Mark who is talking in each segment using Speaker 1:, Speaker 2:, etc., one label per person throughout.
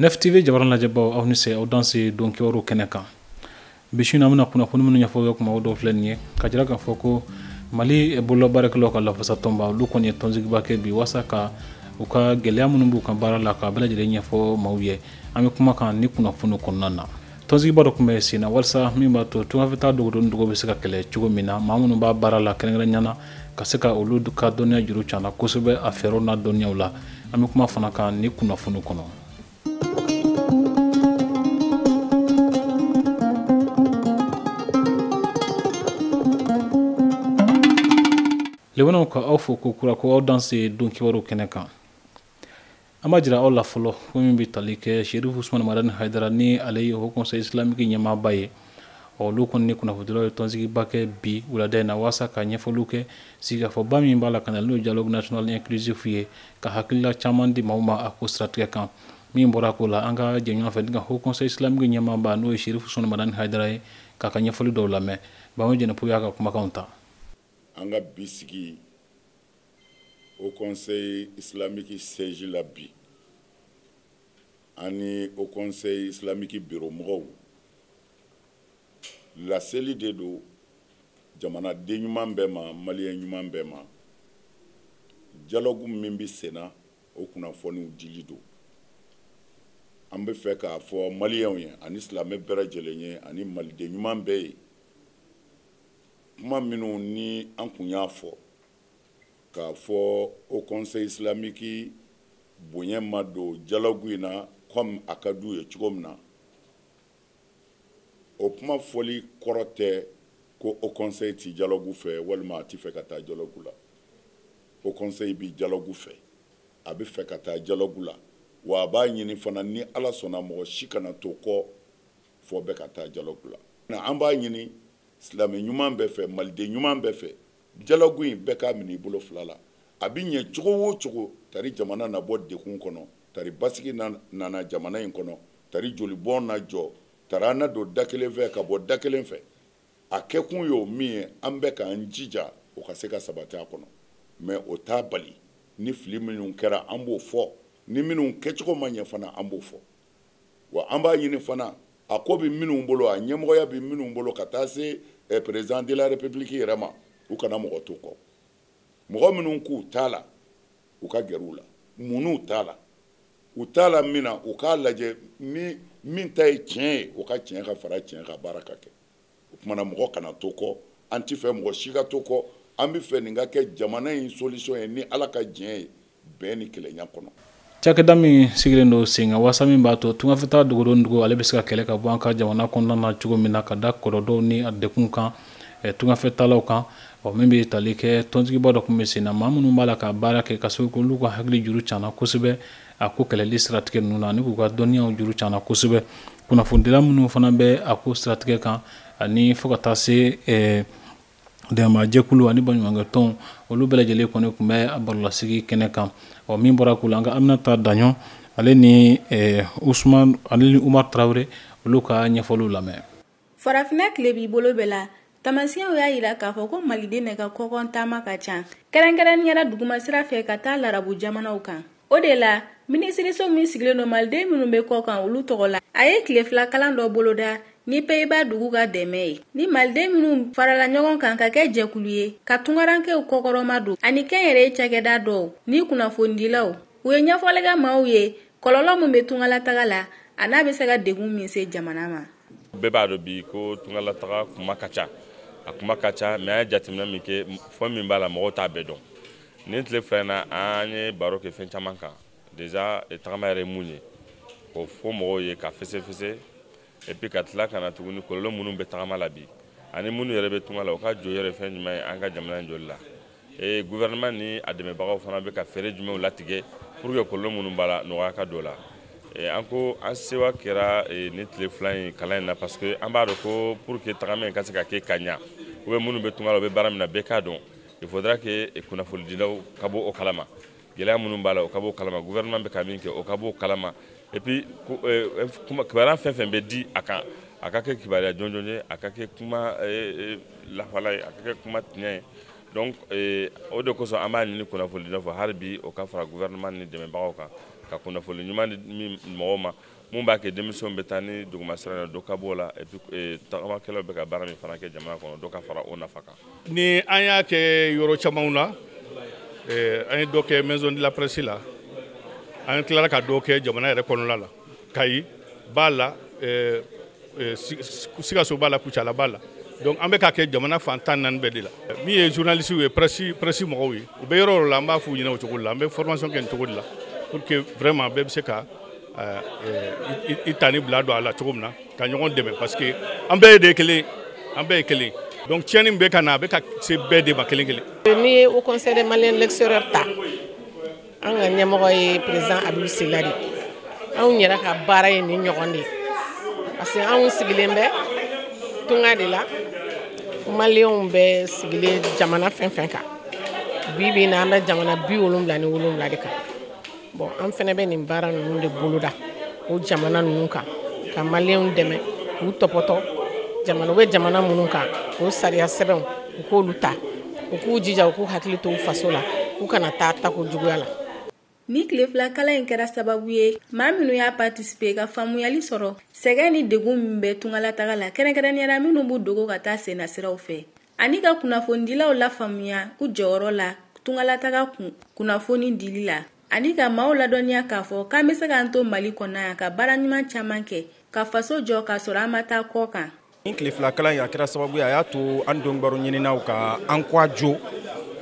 Speaker 1: Nef TV jabaran lajɛbaw, aw ni se, aw danse don kibaru kɛnɛ kan. Bi su in na, an bɛna kunnafoni minnu ɲɛfɔ aw ye, kuma dɔw filɛ nin ye ka jira k'a fɔ ko Mali bololabaarakɛlaw ka lafasatɔnba, olu kɔni ye tɔnsigiba kɛ bi walasa ka u ka gɛlɛya minnu b'u ka baara la, k'a bɛɛ lajɛlen ɲɛfɔ maaw ye. An bɛ kuma kan ni kunnafoni kɔnɔna na. Tɔnsigiba dɔ tun bɛ sen na walasa min b'a to tungafɛtaa dogodon dogo bɛ se ka kɛlɛ cogo min na, maa minnu b'a baara la kɛrɛnkɛrɛnnenya na, ka se ka olu ka dɔnniya juru cana kosɛbɛ a fɛɛrɛw n'a dɔnniyaw la. An bɛ kuma fana kan ni kunnafoni kɔnɔ. Lemanaw, ka aw fo ko kura, ko aw danse don kibaru kɛnɛ kan. An b'a jira aw la fɔlɔ ko min bɛ tali kɛ Sherif Usman Madani Haidara, ni ale ye Haut Conseil islamique ɲɛmaaba ye, olu kɔni ni kunnafonidilaw ye tɔnsigiba kɛ bi wulada in na walasa ka ɲɛfɔliw kɛ sigikafɔba min b'a la ka na, n'o ye dialogue national inclusif ye, ka hakilila caman di maaw ma a ko siratigɛ kan. Min bɔra ko la, an ka jɛ ɲɔgɔn fɛ ni ka Haut Conseil islamique ɲɛmaaba, n'o ye Sherif Usman Madani Haidara ye, k'a ka ɲɛfɔli dɔw lamɛn. Bamo Jɛnɛpo y'a ka kumakanw ta.
Speaker 2: An ka bi sigi Haut Conseil islamique siège la bi, ani Haut Conseil islamique bureau mɔgɔw, laseli de don jamanaden ɲuman bɛɛ ma, maliyɛn ɲuman bɛɛ ma. Dialogue min bɛ sen na, o kunnafoniw dili don. An bɛ fɛ k'a fɔ maliyɛnw ye ani silamɛ bɛɛ lajɛlen ye ani maliden ɲuman bɛɛ ye, kuma minnu ni an kun y'a fɔ k'a fɔ Haut Conseil islamique bonya ma don dialogue in na comme a ka d'u ye cogo min na, o kuma fɔli kɔrɔ tɛ ko Haut Conseil ti dialogue fɛ walima a ti fɛ ka taa dialogue la. Haut Conseil bi dialogue fɛ, a bɛ fɛ ka taa dialogue la, wa a b'a ɲini fana, ni Ala sɔnna, mɔgɔ si kana to kɔ fɔ bɛɛ ka taa dialogue la. An b'a ɲini silamɛ ɲuman bɛɛ fɛ, maliden ɲuman bɛɛ fɛ, dialogue in, bɛɛ k'a minɛ i bolo fila la. A bɛ ɲɛ cogo o cogo, tari jamana na bɔ degun kɔnɔ, tari basigi nana jamana in kɔnɔ, tari jolibɔn na jɔ, tari an na don da kelen fɛ ka bɔ da kelen fɛ. A kɛkun ye o min ye, an bɛ k'an jija o ka se ka sabati a kɔnɔ. Mais o t'a bali ni fili minnu kɛra, an b'o fɔ, ni minnu kɛcogo ma ɲɛ fana, an b'o fɔ. Wa an b'a ɲini fana, a ko bɛ minnu bolo, a ɲɛmɔgɔya bɛ minnu bolo, ka taa se président de la République yɛrɛ ma, u kana mɔgɔ to kɔ. Mɔgɔ minnu k'u t'a la, u ka gɛrɛ u la. Munnu t'a la, u t'a la min na, u k'a lajɛ, ni min ta ye tiɲɛ ye, u ka tiɲɛ ka fara tiɲɛ kan, baara ka kɛ. O kumana, mɔgɔ kana to kɔ. An ti fɛ mɔgɔ si ka to kɔ. An bɛ fɛ nin ka kɛ jamana in solution ye, ni Ala ka diɲɛ ye, bɛn ni kelenya kɔnɔ.
Speaker 1: Cakɛda min sigilen don sen kan walasa min b'a to tungafɛtaa dogodon dogo ale bɛ se ka kɛlɛ ka bɔ an ka jamana kɔnɔna na cogo min na, ka da kɔlɔlɔw ni a degun kan tungafɛtalaw kan, ɔ min bɛ tali kɛ tɔntigiba dɔ tun bɛ sen na, maa minnu b'a la ka baara kɛ, ka se k'olu ka hakili juru cana kosɛbɛ a ko kɛlɛli siratigɛ ninnu na, ani k'u ka dɔnniyaw juru cana kosɛbɛ. Kunnafonidila minnu fana bɛ a ko siratigɛ kan, ani fo ka taa se dɛmɛbajɛkulu ani baɲumankɛtɔnw, olu bɛɛ lajɛlen kɔni tun bɛ a barolasigi kɛnɛ kan. Ɔ min bɔra ko la, an ka Aminata Daɲɔ, ale ni Usman, ale ni Umar Tarawele, olu ka ɲɛfɔliw lamɛn.
Speaker 3: Farafinna tile b'i bolo bɛɛ la, tamasiyɛnw y'a yira k'a fɔ ko maliden de ka kɔkɔn taama ka ca, kɛrɛnkɛrɛnnenya duguma sira fɛ ka taa larabu jamanaw kan. O de la, minisiriso min sigilen don maliden minnu bɛ kɔ kan, olu tɔgɔ la, a ye tile 2 kalan dɔ boloda ni Pays-Bas dugu ka dɛmɛ ye, ni maliden minnu farala ɲɔgɔn kan ka kɛ jɛkulu ye ka tungarankew kɔkɔrɔma don, ani kɛnyɛrɛye cakɛda dɔw ni kunnafonidilaw. U ye ɲɛfɔli kɛ maaw ye kɔlɔlɔ min bɛ tungalataga la, a n'a bɛ se ka degun min se jamana ma.
Speaker 4: Bɛɛ b'a dɔn bi ko tungalataga kuma ka ca, a kuma ka ca, mais an ye jateminɛ min kɛ, fɛn min b'a la, mɔgɔw t'a bɛɛ dɔn. Nin tile 2 in na, an ye baro kɛ fɛn caman kan. Déjà, tagama yɛrɛ ye mun ye, k'o fɔ mɔgɔw ye ka fɛsɛfɛsɛ, et puis ka tila ka na tuguni kɔlɔlɔ minnu bɛ tagama la bi, ani minnu yɛrɛ bɛ tunga la, u ka jɔ yɛrɛ fɛn jumɛn ye an ka jamana in jɔli la, et gouvernement ni a dɛmɛbagaw fana bɛ ka fɛɛrɛ jumɛnw latigɛ pour que kɔlɔlɔ minnu b'a la, nɔgɔya ka don o la. An ko an sewa kɛra nin tile 2 in kalan in na, parce que an b'a dɔn ko pour que tagama in ka se ka kɛ ka ɲa, ou bien minnu bɛ tunga la, u bɛ baara min na, bɛɛ k'a dɔn, il faudra que kunnafonidilaw ka bɔ o kalama, gɛlɛya minnu b'a la, o ka bɔ o kalama, gouvernement bɛ ka min kɛ, o ka bɔ o kalama, et puis kibaruya fɛn fɛn bɛ di a kan, a ka kɛ kibaruya jɔnjɔn ye, a ka kɛ kuma lafala ye, a ka kɛ kuma tiɲɛ ye. Donc o de kosɔn an b'a ɲini kunnafonidilaw fɛ hali bi, o ka fara gouvernement ni dɛmɛbagaw kan. Ka kunnafoni ɲuman di mɔgɔw ma mun b'a kɛ denmisɛnw bɛ taa ni dugumasira dɔ ka b'o la, et puis tagamakɛlaw bɛ ka baara min fana kɛ jamana kɔnɔ, dɔ ka fara o nafa kan.
Speaker 5: Ni an y'a kɛ yɔrɔ camanw na, an ye dɔ kɛ maison de la presse la, an tilara ka dɔ kɛ jamana yɛrɛ kɔnɔna la, Kayi b'a la, Sikaso b'a la, Kucala b'a la. Donc an bɛ k'a kɛ jamana fan 14 bɛɛ de la. Min ye journaliste ye, presse mɔgɔw ye, u bɛ yɔrɔ o yɔrɔ la, an b'a f'u ɲɛna o cogo de la, an bɛ formation kɛ nin cogo de la pour que vraiment bɛɛ bɛ se ka i ta ni bila don a la cogo min na, ka ɲɔgɔn dɛmɛ, parce que an bɛɛ ye de kelen, an bɛɛ ye kelen. Donc tiɲɛni bɛ ka na, a bɛ ka se bɛɛ de ma kelen kelen.
Speaker 6: N'i ye Haut Conseil des Maliens de l'extérieur ta, an ka ɲɛmɔgɔ ye président Habib Sylla de ye. Anw yɛrɛ ka baara ye nin ɲɔgɔn de ye, parce que anw sigilen bɛ tunga de la, Maliyɛnw bɛ sigilen jamana fɛn fɛn kan bi bi in na, an bɛ jamana 77 de kan. Bon, an fɛnɛ bɛ nin baara ninnu de boloda o jamana ninnu kan, ka Maliyɛnw dɛmɛ k'u tɔpɔtɔ jamana u bɛ jamana minnu kan, o sariya sɛbɛnw u k'olu ta, u k'u jija, u k'u hakili to u faso la, u kana taa tako juguya la.
Speaker 3: Ni tile fila kalan in kɛra sababu ye maa minnu y'a participer ka faamuyali sɔrɔ sɛgɛn ni degun min bɛ tungalataga la, kɛrɛnkɛrɛnnenya la minnu b'u dogo ka taa senna siraw fɛ, ani ka kunnafonidilaw lafaamuya u jɔyɔrɔ la tungalataga kun kunnafoni dili la, ani ka maaw ladɔnniya k'a fɔ k'an bɛ se k'an to Mali kɔnɔ yan ka baara ɲuman caman kɛ ka faso jɔ k'a sɔrɔ an ma taa kɔ kan.
Speaker 7: Ni tile fila kalan in a kɛra sababu ye, a y'a to an donbaro ɲininaw ka an kɔ jo,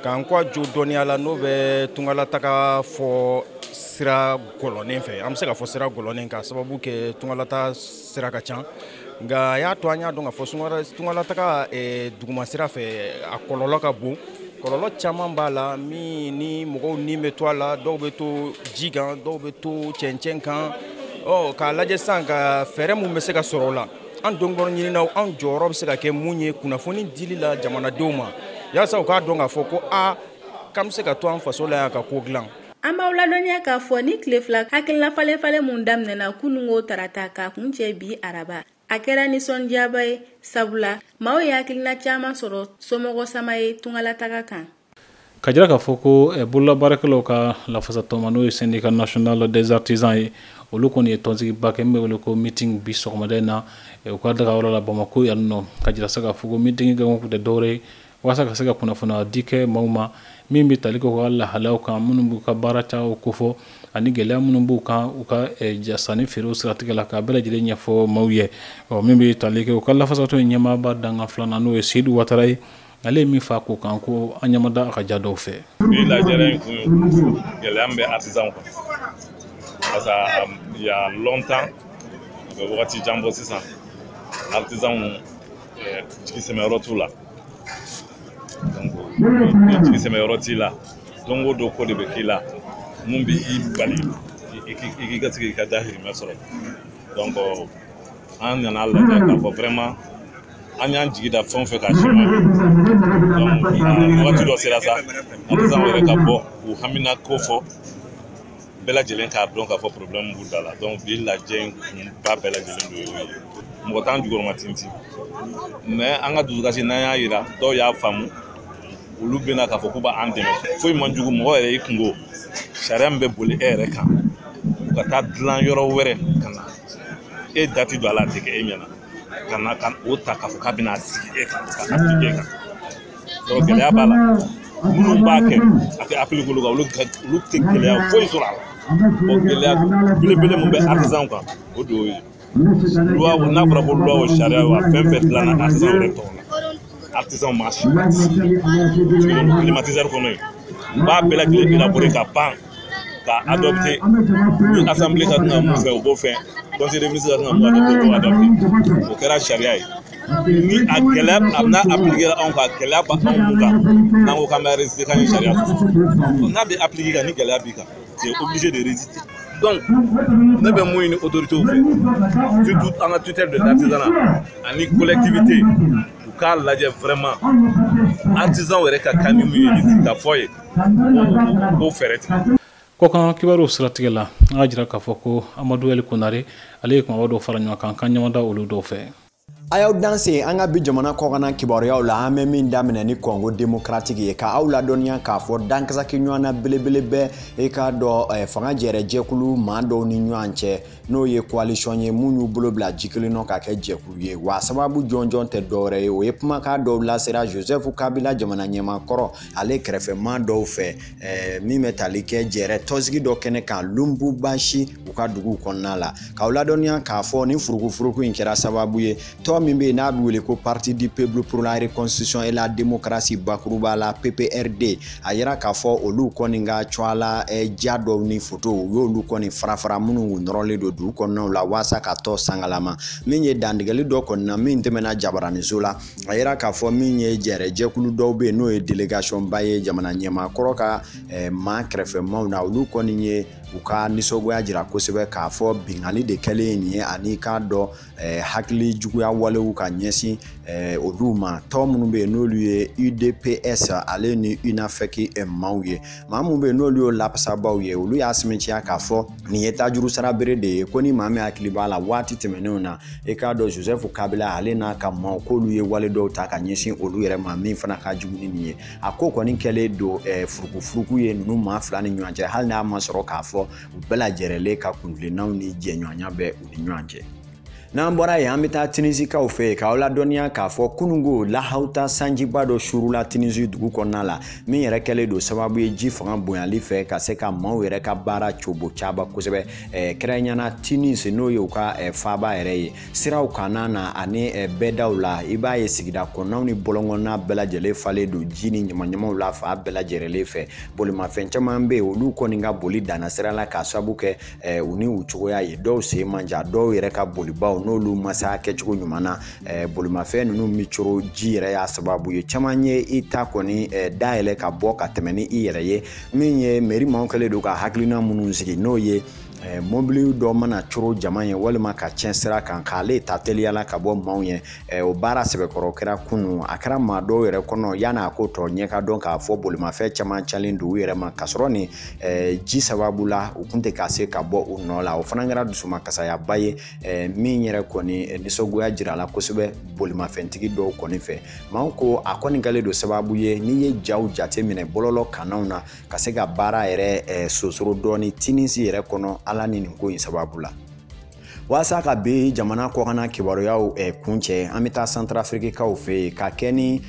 Speaker 7: k'an kɔ jo dɔnniya la, n'o bɛ tungalataga fɔ sira gɔlɔnnen fɛ. An bɛ se ka fɔ sira gɔlɔnnen ka sababu kɛ tungalata sira ka ca, nka a y'a to an y'a dɔn k'a fɔ tungalataga duguma sira fɛ, a kɔlɔlɔ ka bon. Kɔlɔlɔ caman b'a la, min ni mɔgɔw ni bɛ to a la, dɔw bɛ to ji kan, dɔw bɛ to cɛncɛn kan. Ɔ k'a lajɛ sisan ka fɛɛrɛ mun bɛ se ka sɔrɔ o la, an donkɔrɔ ɲininaw, an jɔyɔrɔ bɛ se ka kɛ mun ye kunnafoni dili la jamanadenw ma, yaasa u k'a dɔn k'a fɔ ko a k'an bɛ se ka to an faso la yan ka ko dilan.
Speaker 3: An b'aw ladɔnniya k'a fɔ ni tile fila hakilina falen falen mun daminɛna kununko tarata k'a kuncɛ bi araba, a kɛra nisɔndiyaba ye, sabula maaw ye hakilina caman sɔrɔ somɔgɔ sama ye tungalataga kan.
Speaker 1: Ka jira k'a fɔ ko bololabaarakɛlaw ka lafasatɔn n'o ye syndicat national des artisans ye, olu kɔni ye tɔnsigiba kɛ min bɛ wele ko meeting bi sɔgɔmada in na u ka dagayɔrɔ la Bamakɔ yan nɔ, ka jira se k'a fɔ ko meeting kɛ kun tɛ dɔwɛrɛ ye walasa ka se ka kunnafoniya di kɛ maaw ma min bɛ tali kɛ u ka lahalaw kan, minnu b'u ka baara caw kofɔ, ani gɛlɛya minnu b'u kan u ka sanni feerew siratigɛ la, k'a bɛɛ lajɛlen ɲɛfɔ maaw ye. Ɔ min bɛ tali kɛ u ka lafasatɔn in ɲɛmaaba dankan filanan n'o ye Seydou Ouattara ye, ale ye min fɔ a ko kan ko an ɲɛmada a ka ja dɔw fɛ.
Speaker 8: Bi lajɛrɛ in kun gɛlɛya min bɛ artisan kan, parce que il y a longtemps, a bɛ wagati jan bɔ sisan, artisanw jigisɛmɛyɔrɔ t'u la. Donc ni jigisɛmɛyɔrɔ t'i la, don o don ko de bɛ k'i la mun bɛ i bali i k'i ka se k'i ka dahirimɛ sɔrɔ. Donc an nana lajɛ k'a fɔ vraiment an y'an jigi da fɛn o fɛn kan si ma ɲɛ. Donc wagati dɔ sera sa, artisanw yɛrɛ ka bɔ k'u hamina ko fɔ bɛɛ lajɛlen k'a dɔn k'a fɔ problème b'u da la. Donc bi lajɛ in kunba bɛɛ lajɛlen do y'o ye. Mɔgɔ t'an jukɔrɔma tintin, mais an ka dusukasi n'an y'a yira dɔw y'a faamu, olu bɛna k'a fɔ k'u b'an dɛmɛ. Foyi man jugu mɔgɔ yɛrɛ i kungo, sariya min bɛ boli e yɛrɛ kan, u ka taa dilan yɔrɔ wɛrɛ ka na e dati don a la, a tɛ kɛ e ɲɛna, ka na ka o ta k'a fɔ k'a bɛna sigi e kan, ka appliquer e kan. Donc gɛlɛya b'a la, minnu b'a kɛ a tɛ appliquer olu kan, olu tɛ gɛlɛya foyi sɔrɔ a la. Bon gɛlɛya belebele mun bɛ artisan kan, o de y'o ye. Loi, n'a fɔra ko loi o sariya o, a fɛn bɛɛ dilanna artisan yɛrɛ tɔgɔ la. Artisan ma si sigilen don climatiseur kɔnɔ yen, u b'a bɛɛ lajɛlen élaborer ka ban ka adopter. Ni assemblée ka kan ka mun fɛ, u b'o fɛ, conseil des ministres ka kan ka mun adopter, u b'o adopter. O kɛra sariya ye. Ni a gɛlɛya a n'a appliquer anw kan, gɛlɛya b'anw mun kan, n'an ko k'an bɛ résister k'an ye sariya sɔsɔ, n'a bɛ appliquer kan, ni gɛlɛya b'i kan, tu es obligé de résister. Donc ne bɛ mun ɲini autorités fɛ, surtout an ka tutelle de l'artisanat ani collectivité, u k'a lajɛ vraiment artisan yɛrɛ ka kan ni mun ye, ni sigikafɔ ye, o k'o fɛɛrɛ tigɛ.
Speaker 1: Kɔkan kibaruw siratigɛ la, an ka jira k'a fɔ ko Amadu El Konare ale ye kumaba dɔw fara ɲɔgɔn kan, k'an ɲɛmada olu dɔw fɛ.
Speaker 9: A y'aw danse an ka bi jamana kɔkanna kibaruyaw la, an bɛ min daminɛ ni Congo démocratique ye, ka aw ladɔnniya k'a fɔ dankasaki ɲɔgɔnna belebele bɛ i k'a dɔn fanga jɛrɛjɛkulu maa dɔw ni ɲɔgɔn cɛ, n'o ye coalition ye mun y'u bolo bila ji kelen nɔ ka kɛ jɛkulu ye. Wa sababu jɔnjɔn tɛ dɔwɛrɛ ye, o ye kumakan dɔw lasera Joseph Kabila jamana ɲɛmaakɔrɔ ale kɛrɛfɛmaa dɔw fɛ, min bɛ tali kɛ jɛrɛ tɔnsigi dɔ kɛnɛ kan Lubumbashi u ka dugu kɔnɔna la. K'aw ladɔnniya k'a fɔ ni furukufuruku in kɛra sababu ye tɔn min bɛ yen n'a bɛ wele ko Parti du Peuple pour la Reconstruction et la Démocratie, bakuruba la PPRD, a yira k'a fɔ olu kɔni ka cɔala ja dɔw ni foto u y'olu kɔni fara minnu nɔrɔlen don dugu kɔnɔnaw la waasa ka tɔ sangalama. Min ye dantigɛli dɔ kɔni na min tɛmɛna jabaraniso la, a yira k'a fɔ min ye jɛrɛjɛkulu dɔw bɛ yen n'o ye délégation ba ye jamana ɲɛmaakɔrɔ ka maa kɛrɛfɛmaw na, olu kɔni ye u ka nisɔngoya jira kosɛbɛ k'a fɔ binkanni de kɛlen nin ye, ani k'a dɔn hakili juguya walew ka ɲɛsin olu ma. Tɔn minnu bɛ yen n'olu ye UDPS ale ni UNAFEC maaw ye, maa minnu bɛ yen n'olu ye lapasabaw ye, olu y'a sɛmɛntiya k'a fɔ nin ye tajuru sara bere de ye, ko ni maa min hakili b'a la waati tɛmɛnenw na i k'a dɔn Joseph Kabila ale n'a ka maaw k'olu ye wale dɔw ta ka ɲɛsin olu yɛrɛ ma min fana ka jugu ni nin ye. A ko kɔni kɛlen don furukufuruku ye ninnu maa fila ni ɲɔgɔn cɛ, hali n'a ma sɔrɔ k'a fɔ u bɛɛ lajɛlen ka kuntilennaw ni jɛɲɔgɔnya bɛ u ni ɲɔgɔn cɛ. N'an bɔra yen, an bɛ taa Tinisikaw fɛ yen k'aw ladɔnniya k'a fɔ kununko lahawuta sanjiba dɔ surula Tinisi dugu kɔnɔna la, min yɛrɛ kɛlen don sababu ye ji fanga bonyali fɛ ka se ka maaw yɛrɛ ka baara cobo caba kosɛbɛ, kɛrɛnkɛrɛnnenya Tinisi n'o ye u ka faaba yɛrɛ ye. Siraw kanna na ani bɛɛdaw la, i b'a ye sigida kɔnɔnaw ni bɔlɔnkɔnɔna bɛɛ lajɛlen falen don ji ni ɲamaɲamaw la fan bɛɛ lajɛlen fɛ. Bolimafɛn caman bɛ yen, olu kɔni ka boli danna sira la k'a sababu kɛ u ni u cogoya ye, dɔw sen man jan, dɔw yɛrɛ ka bolibaw n'olu ma se a kɛcogo ɲuman na, bolimafɛn ninnu bɛ coro ji yɛrɛ y'a sababu ye. Caman ye i ta kɔni dayɛlɛ ka bɔ ka tɛmɛ ni i yɛrɛ ye. Min ye mairie maaw kɛlen don ka hakilina minnu sigi, n'o ye mobili dɔ mana coro jama ye walima ka tiɲɛ sira kan k'ale ta teliya la ka bɔ maaw ye, o baara sɛbɛkɔrɔ kɛra kunun. A kɛra maa dɔw yɛrɛ kɔnɔ yan'a ko tɔ ɲɛ ka dɔn k'a fɔ bolimafɛn caman calen don u yɛrɛ ma, k'a sɔrɔ nin ji sababu la u kun tɛ ka se ka bɔ u nɔ la. O fana kɛra dusumakasayaba ye min yɛrɛ kɔni nisɔngoya jira la kosɛbɛ bolimafɛntigi dɔw kɔni fɛ. Maaw ko a kɔni kɛlen don sababu ye n'i ye jaw jate minɛ bɔlɔlɔ kannaw na ka se ka baara yɛrɛ sosoro dɔɔni Tinisi yɛrɛ kɔnɔ, ala ni nin ko in sababu la. Walasa ka bi jamana kɔkanna kibaruyaw kuncɛ, an bɛ taa Santarafirikikaw fɛ yen ka kɛ ni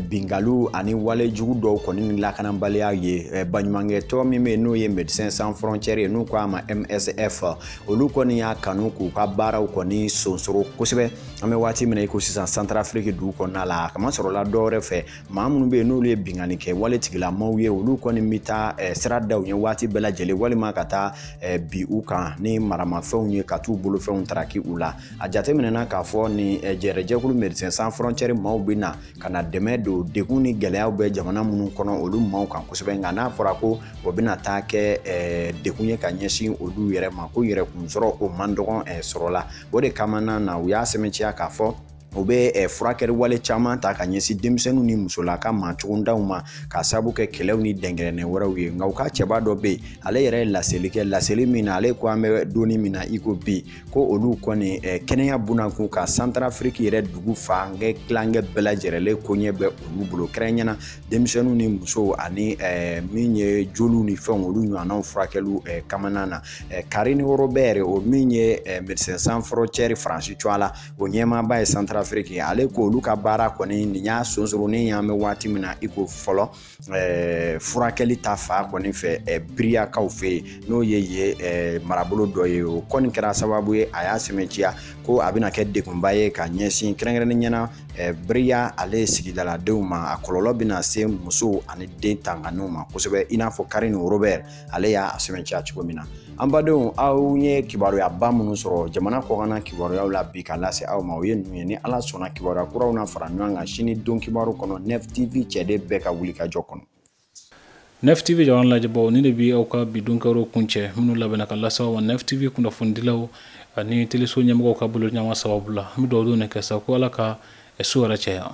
Speaker 9: bingaliw ani walejugu dɔw kɔni ni lakanabaliya ye. Baɲumankɛtɔn min bɛ yen n'o ye Médecins Sans Frontières ye, n'u ko a ma MSF, olu kɔni y'a kanu k'u ka baaraw kɔni sonsoro kosɛbɛ. An bɛ waati min na i ko sisan Santarafiriki dugu kɔnɔna la, a kama sɔrɔla dɔwɛrɛ fɛ maa minnu bɛ yen n'olu ye binkanni kɛ wale tigilamaw ye, olu kɔni bɛ taa sira da u ɲɛ waati bɛɛ lajɛlen, walima ka taa bi u kan ni maramafɛnw ye ka t'u bolofɛnw taraki u la. A jateminɛna k'a fɔ ni jɛrɛjɛkulu Médecins Sans Frontières maaw bɛ na ka na dɛmɛ don degun ni gɛlɛyaw bɛ jamana minnu kɔnɔ olu maaw kan kosɛbɛ, nka n'a fɔra ko o bɛna taa kɛ degun ye ka ɲɛsin olu yɛrɛ ma, ko yɛrɛkun sɔrɔ o man dɔgɔn sɔrɔ la. O de kama na u y'a sɛmɛntiya k'a fɔ u bɛ furakɛli wale caman ta ka ɲɛsin denmisɛnninw ni musolaka maa cogodaw ma k'a sababu kɛ kɛlɛw ni dɛnkɛrɛnnɛ wɛrɛw ye. Nka u ka cɛba dɔ bɛ yen, ale yɛrɛ ye laseli kɛ, laseli min na ale ko an bɛ donni min na i ko bi ko olu kɔni kɛnɛya bunakun ka Santarafiriki yɛrɛ dugu fankɛ tilankɛ bɛɛ lajɛlen koɲɛ bɛ olu bolo, kɛrɛnkɛrɛnnenya denmisɛnninw ni musow ani min ye joliw ni fɛnw olu ɲɔgɔnnaw furakɛliw kamana na. Karine Robert, o min ye Médecins Sans Frontières Faransi cogoya la, o ɲɛmaaba ye Santarafiriki, ale ko olu ka baara kɔni nin y'a sonsoronnen y'an bɛ waati min na i ko fɔlɔ furakɛli ta fa kɔni fɛ Biriyakaw fɛ yen, n'o ye marabolo dɔ ye. O kɔni kɛra sababu ye a y'a sɛmɛntiya ko a bɛna kɛ degunba ye ka ɲɛsin kɛrɛnkɛrɛnnen ɲɛna Biriya ale sigidaladenw ma. A kɔlɔlɔ bɛna se musow ani den tanganiw ma kosɛbɛ, i n'a fɔ Karine Robert ale y'a sɛmɛntiya cogo min na. An badenw, aw ye kibaruyaba minnu sɔrɔ jamana kɔkanna kibaruyaw la bi ka lase aw ma, o ye ninnu ye. Ni ala sɔnna, kibaruya kuraw na fara ɲɔgɔn kan sini don kibaru kɔnɔ Nef TV cɛden bɛɛ ka wuli ka jɔ kɔnɔ.
Speaker 1: Nef TV jamana lajɛbaw, ni de bi aw ka bi donkibaru kuncɛ minnu labɛnna ka lase aw ma Nef TV kunnafonidilaw ani teleso ɲɛmɔgɔw ka bolo ɲama sababu la. An bɛ dugawu don kɛ sa ko ala ka so yɛrɛ cɛya.